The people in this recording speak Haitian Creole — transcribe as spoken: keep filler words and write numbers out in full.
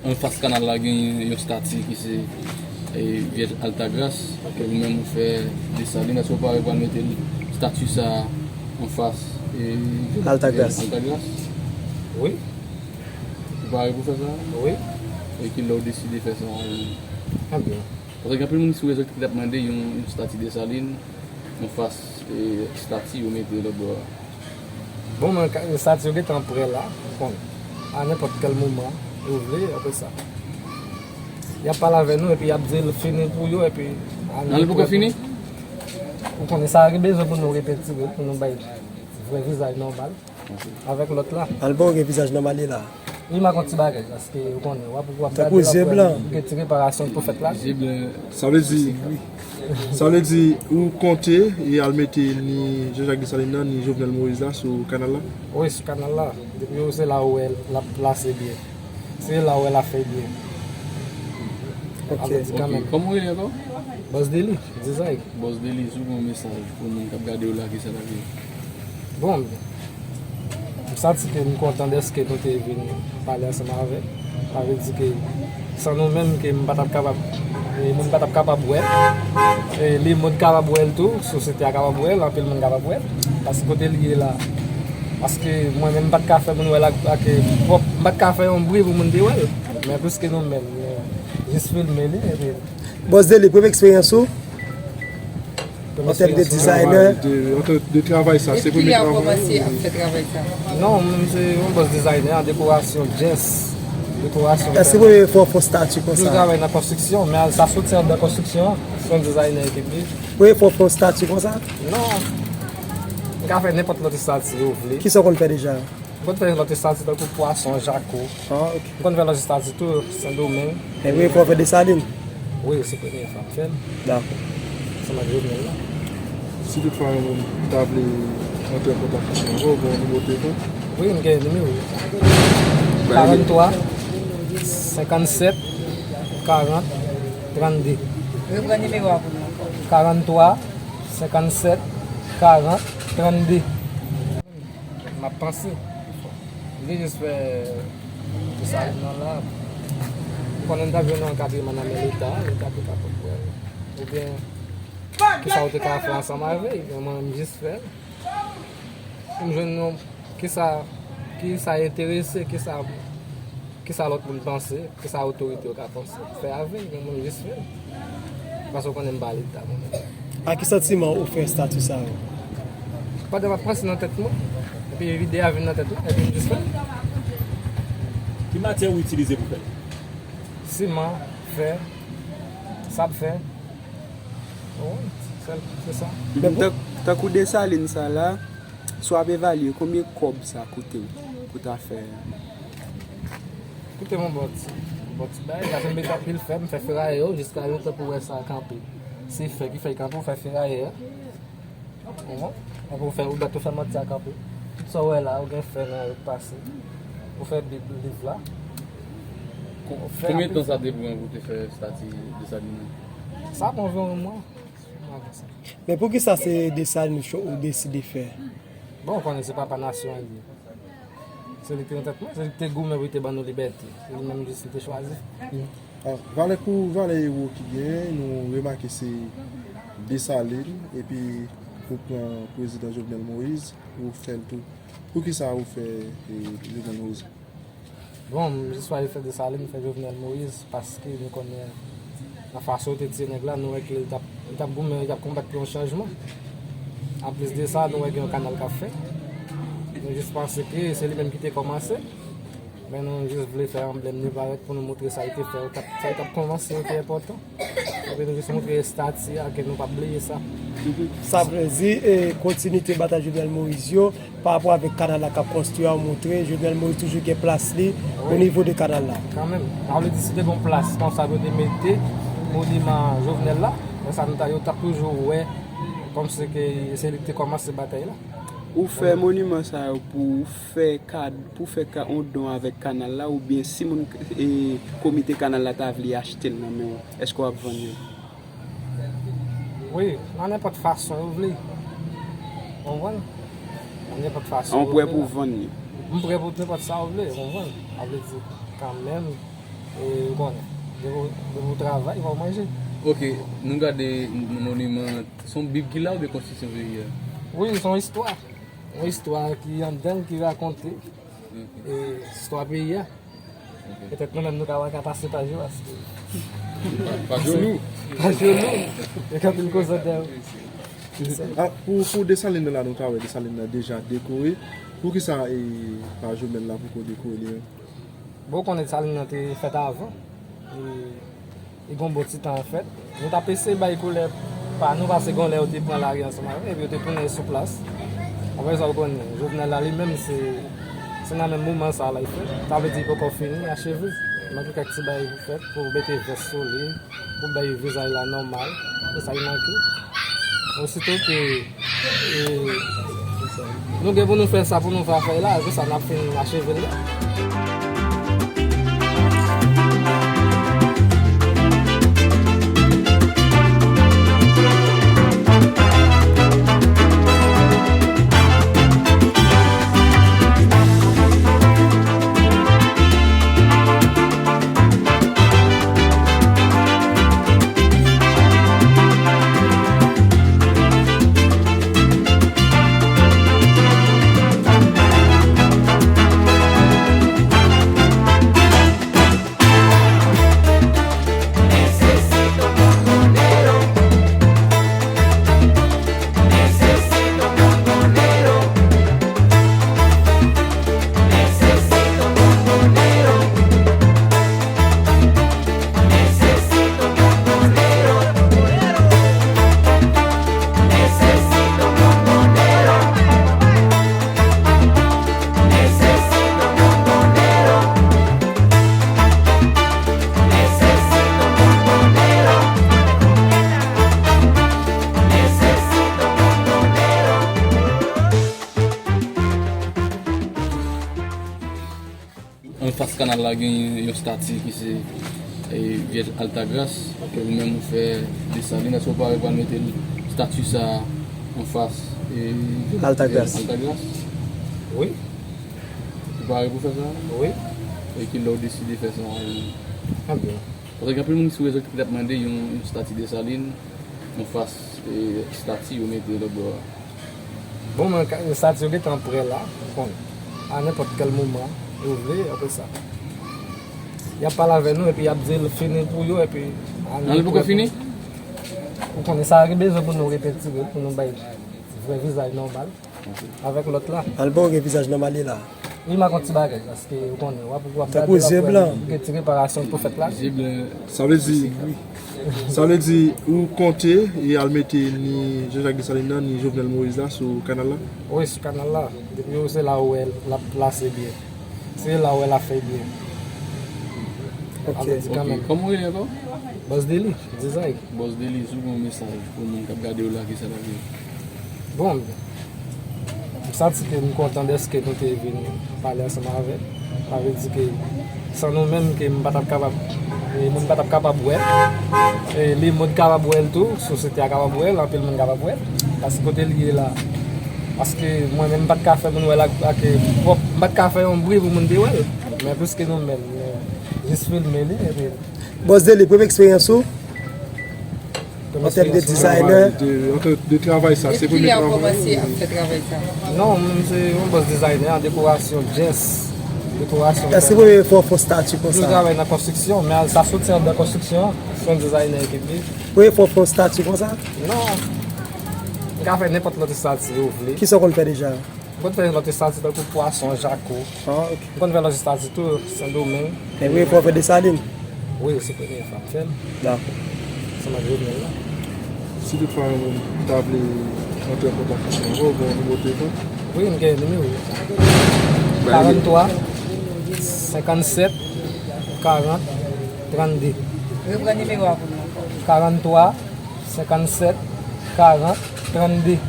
Anfas kanal la gen yon estati ki se, e, Vyèj Altagras, ke ou menm ou fè Desalin. Èske ou pare pou al mete estati sa a anfas, e, Vyèj Altagras? Wi. Ou pare pou fè sa? Wi. E kilè ou deside fè sa? Ebyen. Paske gen anpil moun sou rezo ki t ap mande yon, yon estati Desalin anfas, e, estati yo mete lòt bò a. Bon, men ka- estati yo gentan prè la, ou konn. A nenpòt kèl moman yo vle, apre sa, y ap pale avè nou, epi y ap di l fini pou yo, epi a Nan li poko fini? Ou konnen sa gen bezwen pou nou repentire, pou nou bay vrè vizaj nòmal avèk lòt la. Album gen vizaj nòmal li la. Li manke yon ti bagay, paske ou konnen, w ap, w ap Tankou gade, w ap zye wè blan. Gen ti reparasyon pou fèt la. Zye blan. Sa vle di, sa vle di, ou konte e al mete ni Jean-Jacques Dessalines nan, ni Jovenel Moïse la sou kanal la? Wi, sou kanal la. Depi yo se la ou wè l ap plase byen. Se la ou wè l ap fè byen. Ok. Ap di kanmenm. Kòman w rele ankò? Boss Deli, Dizay. Boss Deli, si w gen yon mesaj pou moun k ap gade w la, ki sa l ap ye? Bon, m santi ke m kontan dèske nou te vin pale ansanm avè m. Sa vle di ke san nou menm ke m pa t ap kapab, e, moun pa t ap kapab wè. E, lemond kapab wè l tou, sosyete a kapab wè l, anpil moun kapab wè l. Paske kote l ye la, paske mwen menm m pa t ka fè moun wè l ak, ak, e, pwòp, m pa t ka fè yon bri pou moun te wè l. Men piske nou menm, nou jis filme li, epi Boss Deli, premye eksperyans ou? An tèm de designer. De, an tèm de travay sa, se premye travay. Depi lè w kòmanse ap fè travay sa? Non, mwen se yon boss designer an dekorasyon, djens. Dekorasyon. Èske se premye fwa w fè yon stati konsa? Mwen travay nan konstriksyon, men sa soti anndan konstriksyon an, se yon designer ki pi. Premye fwa w fè yon stati konsa? Non. M ka fè nenpòt lòt estati ou vle. Kisa w konn fè deja? M konn fè lòt estati tankou pwason, jako. Ah, ok. M konn fè lòt estati tou, Sendomeng. E premye fwa w fè Desalin? Wi, se premye fwa m fè l. Dakò. Ansanm ak Jovenel la. Si toutfwa yon moun ta vle rantre an kontak avè w, ou gen yon nimewo telefòn? Wi, m gen nimewo. Karant twa, senkann sèt, karant, trannde. Reprann nimewo a pou nou ankò. Karant twa, senkann sèt, karant, trannde. M ap panse. M te jis fè Desalin nan la. M konnen m t ap jwenn yon ankadreman nan men Leta, Leta te kapab wè l. Oubyen, kisa w te ka fè ansanm avè l, men mwen, m jis fè l. M jwenn yon, kisa, kisa enterese, kisa, kisa lòt moun panse, kisa otorite yo ka panse. Fè avè l, men mwen, m jis fè l. Paske w konnen m pa Leta, mwen menm. A ki santiman ou fè estati sa yo? Pandan m ap panse nan tèt mwen, epi lide a vin nan tèt mwen, epi m jis fè l. Ki matyè ou itilize pou fè l? Siman, fè, sab fè. Wi, se, se sa. Men pou tan-, tankou Desalin sa la, si w ap evalye, konbyen kòb sa koute w pou ta fè? Koute m yon bon ti, bon ti bagay, paske m mete anpil fè, m fè ferayè yo, jiska yon tan pou wè sa kanpe. Se fè ki fè l kanpe, ou fè ferayè a. Ou konprann? Epi ou fè, ou dwat ou fè mantè a kanpe. Tout sa w wè la, ou gen fè nan yo k pase. Ou fè bib, liv la. Ou fè Konbyen tan sa te pran pou te fè estati Desalin nan? Sa pran anviwon yon mwa. Yon mwa konsa. Men poukisa se Desalin ou cho-, ou deside fè? Bon, ou konnen se papa nasyon an li ye. Se li ki te nan tèt mwen, se li ki te goumen pou li te ban nou libète. Se li menm jis li te chwazi. Ah, valè pou valè ewo ki genyen, nou remake se Desalin, epi ou pran prezidan Jovenel Moïse, ou fè l tou. Poukisa ou fè, e, Jovenel Moïse? Bon, m jis chwazi fè Desalin, m fè Jovenel Moïse, paske nou konnen nan fason yo te tiye nèg la, nou wè ke li t ap, li t ap goumen, li t ap konbat pou yon chanjman. Anplis de sa, nou wè gen yon kanal k ap fèt. Nou jis panse ke se li menm ki te kòmanse. Men nou jis vle fè anblèm li parèt pou nou montre sa li te fè, sa li t ap kòmanse yo te enpòtan. Epi nou jis montre estati a ke nou p ap bliye sa. Sa vle di, e, kontinite batay Jovenel Moïse yo, pa rapò avèk kanal la k ap konstwi a, montre Jovenel Moïse toujou gen plas li o nivo de kanal la. Kanmenm, sa vle di si te gen yon plas konsa pou yo te mete moniman Jovenel la, men sa nou ta, yo t ap toujou wè kòmsi ke se li ki te kòmanse batay la. Ou fè moniman sa yo pou fè kad, pou fè ka, yon don avèk kanal la, oubyen si moun, e, komite kanal la ta vle achte l nan men w, èske w ap vann yo? Wi, nan nenpòt fason yo vle. Ou konprann? Nan nenpòt fason yo vle. Ou prè pou vann li? M prè pou nenpòt sa yo vle, ou konprann? Sa vle di, kanmenm, E, ou konnen, depi w, depi w travay, fò w manje. Ok, nou gade m-, moniman, se yon bib ki la oubyen konstitisyon peyi a? Wi, se yon istwa. Yon istwa ki anndan l, ki rakonte, e, istwa peyi a. Ok. Petèt nou menm nou ka, ka pase paj yo, paske pa, pa jolou. Pa jolou. E kanpe l koze dèyè. Ah, pou, pou Desalin nan la, nou ka wè Desalin nan deja dekore. Poukisa, e, pa Jovenel la poko dekore li menm? Bon, ou konnen Desalin nan te fèt avan. E, li gon bon ti tan fèt. Nou t ap eseye bay koulè pa nou, paske gon lè yo te pran lari ansanm avè l, epi yo te tounen sou plas. Apre sa, ou konnen, Jovenel la li menm, se, se nan menm moman sa a l fèt. Sa vle di, li poko fini acheve. Manke kèk ti bagay pou fèt, pou mete vès sou li, pou bay vizaj la nòmal. Se sa ki manke. Osito ke, e, nou gen pou nou fè sa pou nou fè afè la, apre sa n ap fin acheve l la. Anfas kanal la gen yon estati ki se, e, Vyèj Altagras, ke ou menm ou fè Desalin. Èske ou pare pral mete estati sa a anfas, e, Vyèj Altagras? Altagras? Wi. Ou pare pou fè sa? Wi. E kilè ou deside fè sa? Ebyen. Paske gen anpil moun sou rezo ki t ap mande yon, yon estati Desalin anfas, e, estati yo mete lòtbò a. Bon, men ka-, estati yo gentan prè la, ou konnen. A nenpòt kèl moman yo vle, apre sa, y ap pale avè nou, epi y ap di l fini pou yo, epi a nou... Nan, li poko fini? Ou konnen sa, gen bezwen pou nou repentire l, pou nou bay vrè vizaj nòmal avèk lòt la. Al bon, gen vizaj nòmal li la. Li manke yon ti bagay, paske ou konnen, w ap, w ap gade, w ap wè gen ti reparasyon pou fèt la. Sa vle di, sa vle di, ou konte e al mete ni Jean-Jacques Dessalines nan, ni Jovenel Moïse la sou kanal la? Wi, sou kanal la. Depi ou se la ou wè l ap plase byen. Se la ou wè l ap fè byen. Ok. Sa vle di kanmenm. Ok. Kòman ou rele ankò? Boss Deli, Dizay. Boss Deli, si w gen yon mesaj pou moun k ap gade w la, kisa l ap ye? Bon, m santi ke m kontan dèske nou te vin pale ansanm avè m. Sa vle di ke san nou menm ke m pa t ap kapab, e, moun pa t ap kapab wè l. E, lemond kapab wè l tou, sosyete a kapab wè l, anpil moun kapab wè l. Paske kote l ye la, paske mwen menm m pa t ka fè moun wè l ak, ak, e, pwòp, m pa t ka fè yon bri pou moun te wè l. Men piske nou menm, nou jis filme li, epi Boss Deli, premye eksperyans ou? An tèm de dizayner? De, an tèm de travay sa, se premye travay ou? Depi kilè ou kòmanse ap fè travay sa? Non, mwen se yon boss designer an dekorasyon, jès, dekorasyon. Èske se premye fwa w fè yon stati konsa? Mwen toujou travay nan konstriksyon, men sa soti anndan konstriksyon, se yon designer ki di. Premye fwa w fè yon stati konsa? Non. M ka fè nenpòt lòt estati ou vle. Kisa w konn fè deja? M konn fè lòt estati tankou pwason, jako. Ah, ok. M konn fè lòt estati tou, Sendomeng. Men premye fwa w fè Desalin? Wi, se premye fwa m fè l. Dakò. Ansanm ak Jovenel la. Si toutfwa yon moun ta vle antre an kontak avè w, ou gen yon nimewo telefòn? Wi, m gen nimewo. Bay li. Karant twa, senkann sèt, karant, trannde. Reprann nimewo a pou nou ankò. Karant twa, senkann sèt, karant, trannde.